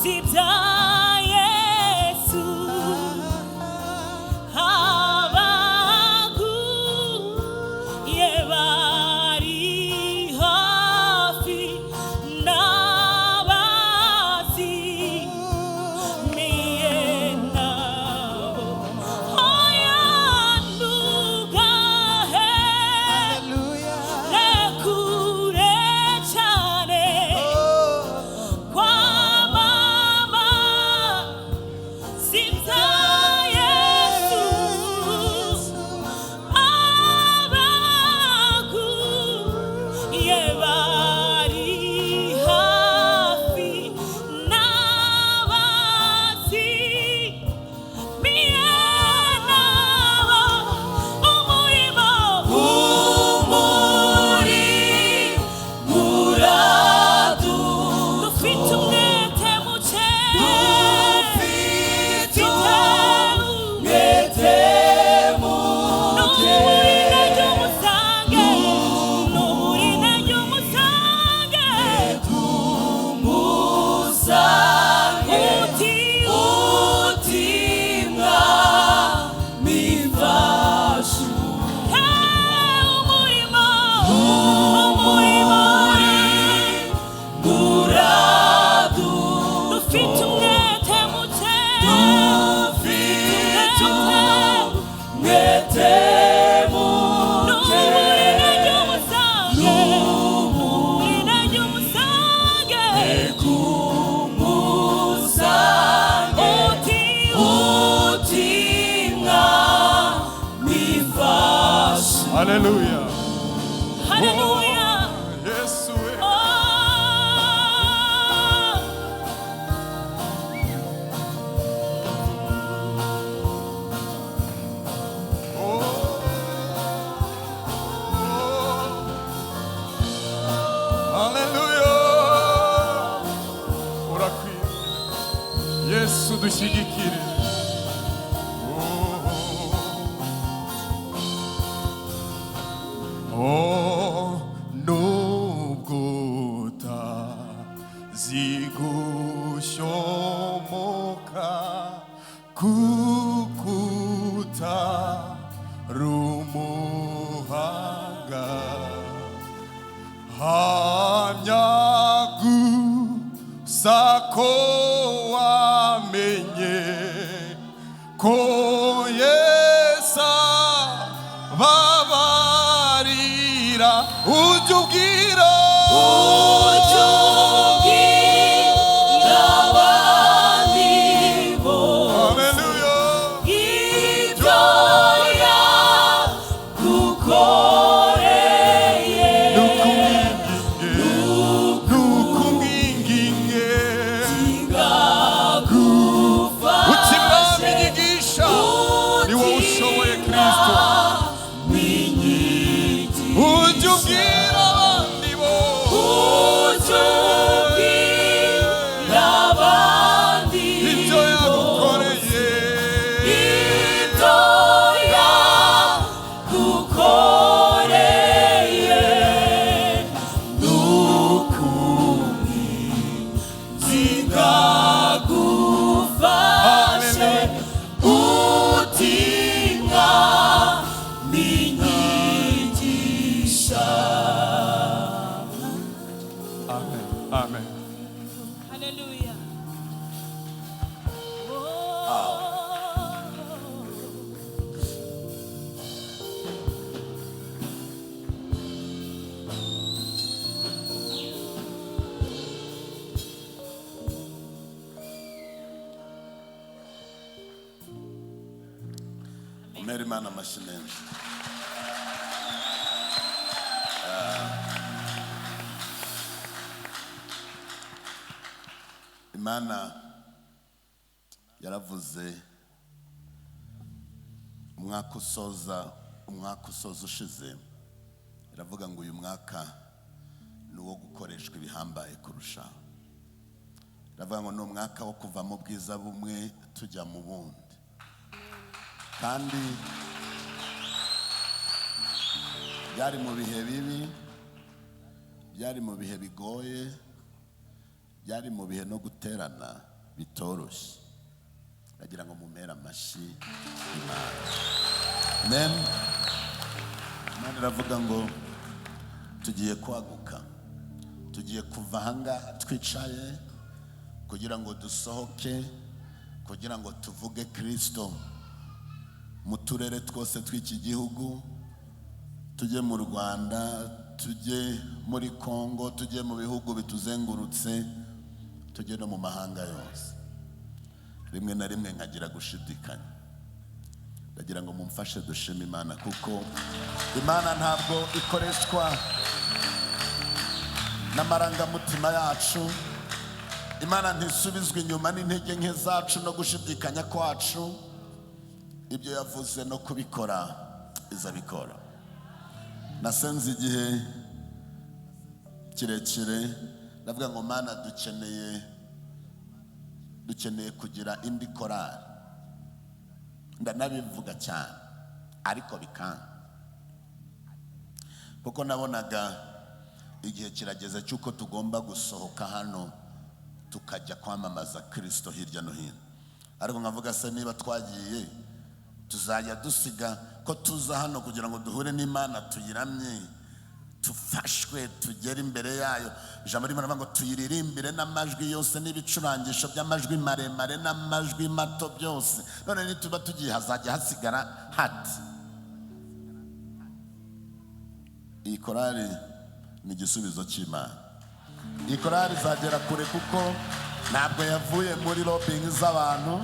Sibya Yesu abaguye bari hafi n'abazimiye nabo oya ntugahe kure cyane kwa mama sibya Yesu abaguye bari hafi n'abazimiye nabo umurimo dufite umwete muke n'uburine ry'umusange n'uburine ry'umusange uti hey, umurimo umurimo dufite umwete muke n'uburine ry'umusange n'uburine ry'umusange uti Haleluya. haleluya Yesu we. Oh. Oh. Haleluya. Urakwiye. Yesu dushyigikire. Oh. Oh, nubwo utazigushomoka kukuta rumuhanga hamya gusa ko wamenye ko Yesu babarira ujya ubwira Haleluya nukumwinginge nukumwinginge uti mwami nyigisha ni wowe ushoboye Kristo ujya ubwira abandi bose ibyo yagukoreye Haleluya. Amen. Amen. Hallelujah. Oh. Umere Imana amashyi menshi. Imana yaravuze umwaka usoza umwaka usoza ushize iravuga ngo uyu mwaka ni uwo gukoreshwa ibihambaye kurushaho. Iravuga ngo ni umwaka wo kuva mu bwiza bumwe tujya mu bundi. Kandi byari mu bihe bibi, byari mu bihe bigoye, byari mu bihe no guterana. Bitoroshye. Ndagira ngo mumere amashyi Imana. Amen. Imana iravuga ngo tugiye kwaguka, tugiye kuva ahangaha twicaye kugira ngo dusohoke, kugira ngo tuvuge Kristo mu turere twose tw'iki gihugu, tujye mu Rwanda, tujye muri Kongo, tujye mu bihugu bituzengurutse, tujye no mu mahanga yose. Rimwe na rimwe nkagira gushidikanya. Ndagira ngo mumfashe dushime Imana, kuko Imana ntabwo ikoreshwa n'amarangamutima yacu. Imana ntisubizwa inyuma n'intege nke zacu no gushidikanya kwacu. Ibyo yavuze no kubikora izabikora. Nasenze igihe kirekire, ndavuga ngo Mana, dukeneye kugira indi korali. Ndanabivuga cyane ariko bikanga, kuko nabonaga igihe kirageze cy'uko tugomba gusohoka hano tukajya kwamamaza Kristo hirya no hino. Ariko nkavuga se, niba twagiye tuzajya dusiga ko tuza hano kugira ngo duhure n'Imana, tuyiramye, tufashwe, tugere imbere yayo. Ijambo rimwe rivuga ngo tuyiririmbire n'amajwi yose n'ibicurangisho by'amajwi maremare n'amajwi mato byose. None nituba tugiye hazajya hasigara hati. Iyi korali ni igisubizo cy'Imana. Iyi korali izagera kure kuko ntabwo yavuye muri lobbying z'abantu.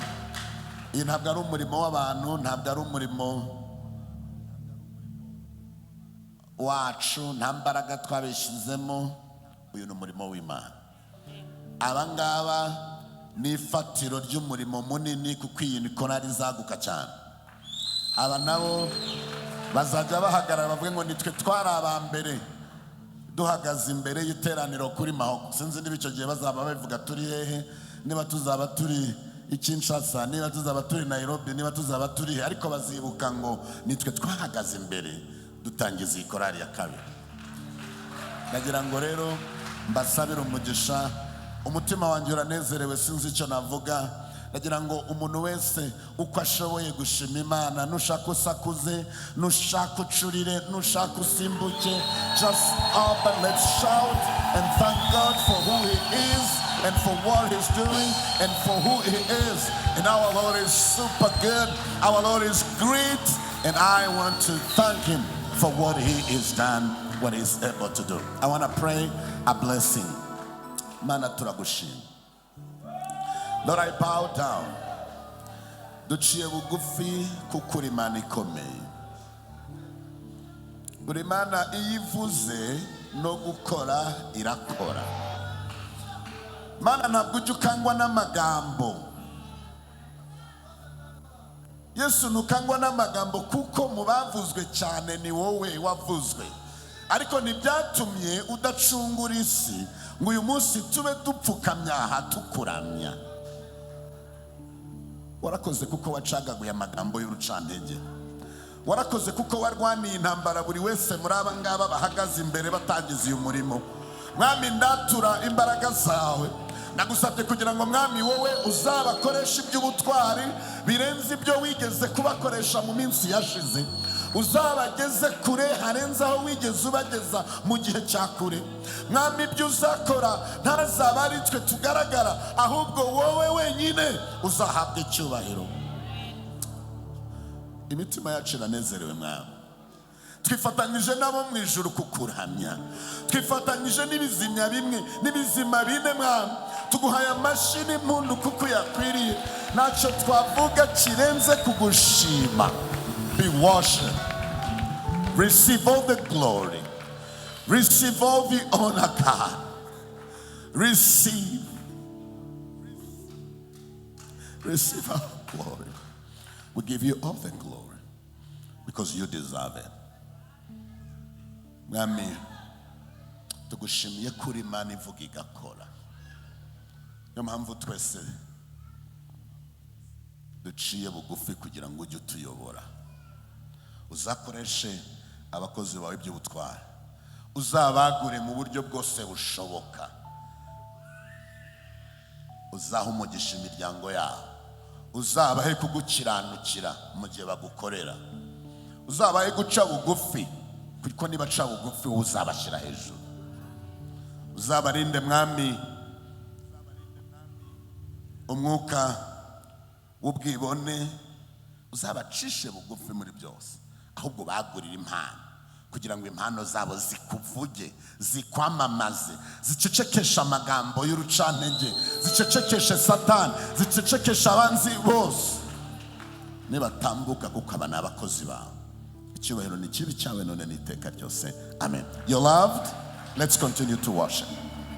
Iyi ntabwo ari umurimo w'abantu, ntabwo ari umurimo wacu, nta mbaraga twabishyizemo. Uyu ni umurimo w'Imana. Aba ngaba ni ifatiro ry'umurimo munini, kuko iyi ni korali izaguka cyane. Aba nabo bazajya bahagarara bavuge ngo nitwe twari aba mbere duhagaze imbere y'iteraniro kuri Mahoko. Sinzi niba icyo gihe bazaba babivuga turi hehe, niba tuzaba turi i Kinshasa, niba tuzaba turi Nairobi, niba tuzaba turi he, ariko bazibuka ngo nitwe twahagaze imbere dutangiza iyi korali ya kabiri. Ndagira ngo rero mbasabire umugisha. Umutima wanjye uranezerewe, sinzi icyo navuga. Ndagira ngo umuntu wese uko ashoboye gushima Imana, nushaka usakuze, nushaka ucurire, nushaka usimbuke, just up and let's shout and thank God for who he is and for what he's doing and for who he is. And our Lord is super good, our Lord is great, and I want to thank him for what he has done, what he's able to do. I want to pray a blessing. Mana, turagushima. Lord, I bow down. Duciye bugufi kuko uri Imana ikomeye. Uri Imana iyo ivuze no gukora irakora. Mana, ntabwo ujya ukangwa n'amagambo. Yesu, ntukangwa n'amagambo, kuko mu bavuzwe cyane ni wowe wavuzwe. Ariko ntibyatumye udacungura isi ngo uyu munsi tube dupfukamye aha tukuramya. Warakoze kuko wacagaguye amagambo y'urucantege. Warakoze kuko warwaniye intambara buri wese muri aba ngaba bahagaze imbere batangiza uyu murimo. Mwami, ndatura imbaraga zawe. Nagusabye kugira ngo Mwami wowe uzabakoresha iby'ubutwari birenze ibyo wigeze kubakoresha mu minsi yashize, uzabageze kure harenze aho wigeze ubageza mu gihe cya kure. Mwami, ibyo uzakora ntazaba ari twe tugaragara, ahubwo wowe wenyine uzahabwa icyubahiro. Imitima yacu iranezerewe Mwami. Twifatanyije nabo mu ijuru kukuramya, twifatanyije n'ibizimya bimwe n'ibizima bine. Mwami, tuguhaye amashyi n'impundu kuko uyakwiriye. Ntacyo twavuga kirenze kugushima. Be worshipped, receive all the glory, receive all the honor, God. Receive our glory. We give you all the glory because you deserve it. Mwami, tugushimiye kuri Imana ivuga igakora. Niyo mpamvu twese duciye bugufi kugira ngo ujye utuyobora, uzakoreshe abakozi bawe iby'ubutwari, uzabagure mu buryo bwose bushoboka. Uzaha umugisha imiryango yabo, uzabahe kugukiranukira mu gihe bagukorera, uzabahe guca bugufi, kuko nibaca bugufi wowe uzabashyira hejuru. Uzabarinde, Mwami, umwuka w'ubwibone, uzabacishe bugufi muri byose, ahubwo bagurire impano kugira ngo impano zabo zikuvuge, zikwamamaze, zicecekeshe amagambo y'urucantege, zicecekeshe Satani, zicecekeshe abanzi bose nibatambuka, kuko aba ni abakozi bawe. Icyubahiro ni kibe icyawe none n'iteka ryose. Amen. You're loved. Let's continue to worship.